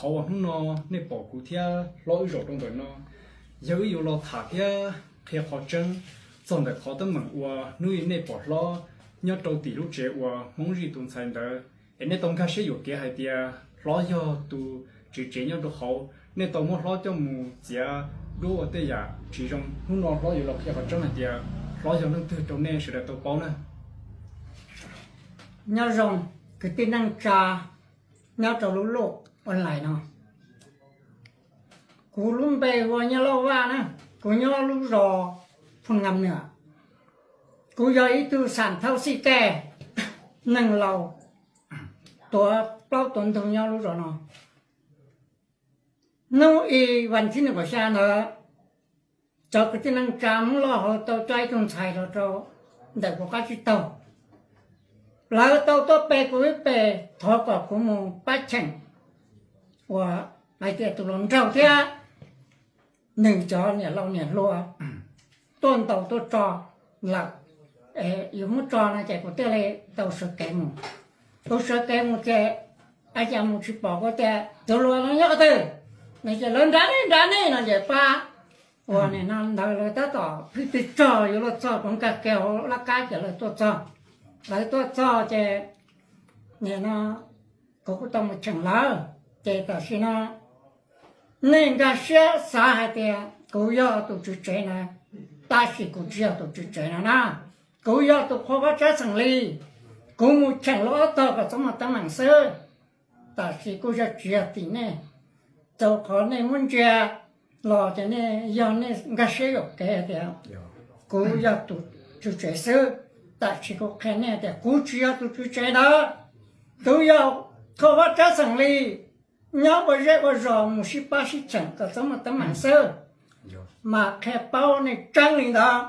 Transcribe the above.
Qhov uas hnub no nej pom kuv thiab hlob wb zaum rau ntawm no, yog wb yuav los tham thiab qhia qhov tseeb txog ntawm qhov teeb meem uas hnub i nej pom hlob nyob rau tim lub tsev uas Hmoob zij tus ntxhais ntawd, es nej tau nkag siab yuam kev hais tias hlob yog tus tswv tsev nyob rau hauv, nej tau muab hlob coj mus txiav duab ua tej yam tsis zoo. Hnub no hlob yuav los qhia qhov tseeb hais tias hlob yog leej twg rau nej sawv daws tau paub na. Nyob zoo kwv tij neej tsa nyob rau lub luj online no. Kuv lub npe hu ua Nyiaj Lauj Vaj na, kuv nyob lub zos Phu Nam Nwm. Kuv yog ib tug xam thauj xij tej, neeg laus tuav plaub tuav ntug nyob lub zos no. Hnub i vas thib nees nkaum xya ntawd, cov kwv tij neej tsa Hmoob loj hauv tau coj ib tug ntxhais los rau ntawm kuv qab tsib taug. Lawv tau tuaj pe kuv ib pe, thov kom kuv mus pab cheem uas hais tias tus hluas nraug thiab nws cov niam laus niam hluas tuaj ntaus tuaj tso lawm, yuav muab tso no ces kuv thiaj li tau sawv kev mus. Kuv sawv kev mus ces, a cas mus tsis pom, kuv tias tus hluas no nyob qhov twg? No ces lawv nrad nej, nrad nej no ces pab uas nim no ntawd lawv tab tom pib tig tsog yuav luag txog, kuv nkag kiag hauv laj kab ces lawv tuaj txog. Lawv tuaj txog ces nim no kuv kuj tau mus cheem lawv. Ces tam sim no nej nkag siab xav hais tias kuv yog tus tswv tsev na, tab sis kuv tsis yog tus tswv tsev no na. Kuv yog tus qhua vaj tsab xeem Lis, kuv mus cheem lawv ob tog kom txhob muaj teeb meem xwb. Tam sim kuj yog tsis yog tim nej, rau qhov nej muab ntsia los ces nej yog nej nkag siab yuam kev tias kuv yog tus tswv tsev xwb. Tam sim kuv qhia nej tias kuv tsis yog tus tswv tsev ntawd, kuv yog qhua vaj tsab xeem Lis, nyob ua zej ua zos mus sib pab sib cheem kom txhob muaj teeb meem xwb. Mas qhia paub nej tseeb li ntawd.